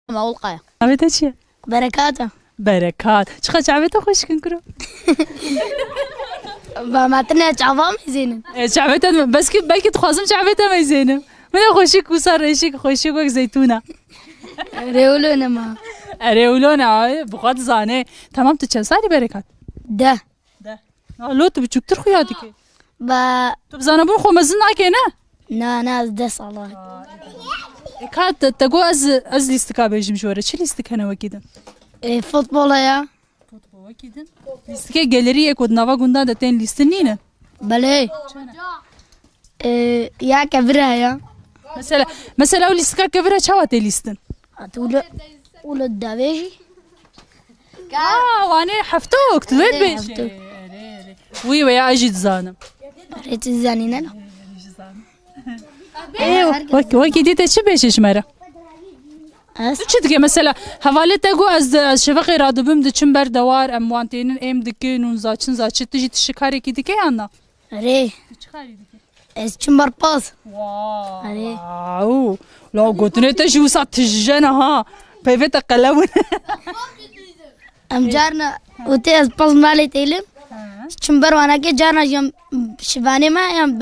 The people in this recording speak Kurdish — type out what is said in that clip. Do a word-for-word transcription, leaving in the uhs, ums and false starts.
Mewlid Kaya. Navê te çi ye? Berekat e. Berekat. Çiqa çavê te xweşik in kuro? Ba me tine çava meyzênin. E, çavê te, belkî, belkî dixwazim çavê te meyzênim. Min e xweşik wisa reşik, xweşik wek zeytûna. Rêwilo ne ma. E, rêwilo ne, ay, bi xwe dizane. Tamam, tu çend salî Berekat? Deh. De. Na, lo tu biçûktir xuya dike. Ba. Tu bi zanebûn xwe mezin nake, ne? Na, na, ez deh sala. E, ka te, te got ez, ez lîstika bêjim ji we re. Çi lîstik hene wekî din? E, futbol e ya. Futbol wekî din. Lîstikê gelerî yê ku di nava gundan de tên lîstin nîne? Belê. E, ya kevir e ya. Mesela, mesela ew lîstika kevir e çawa tê lîstin? Hat wilo, wilo davêjî. Ha, wane heftok, tu dê Ê, bêjî. Heftok. Erê, erê. Wî we ya ez jî dizanim. Rê tu zanîne lo. Ê, wek, wekî dî te çi bêjî ji me re? Ez? Tu çi dike mesela? Hevalê te got ez, ez şeveqê radibim diçim ber dewar, em wan tênin êm dikin û zaçin zaçi, tu jî tu şikarekî dike yan na? Rê. Tu çi karî dike? Ez çim ber paz. Wow. Erê. Wow. La gotinê te jî wisa tijjene ha. Peyvê te qelewin. Em carna û tê ez paz malê têlim. Çim ber wanakê carna jî em şivanê me em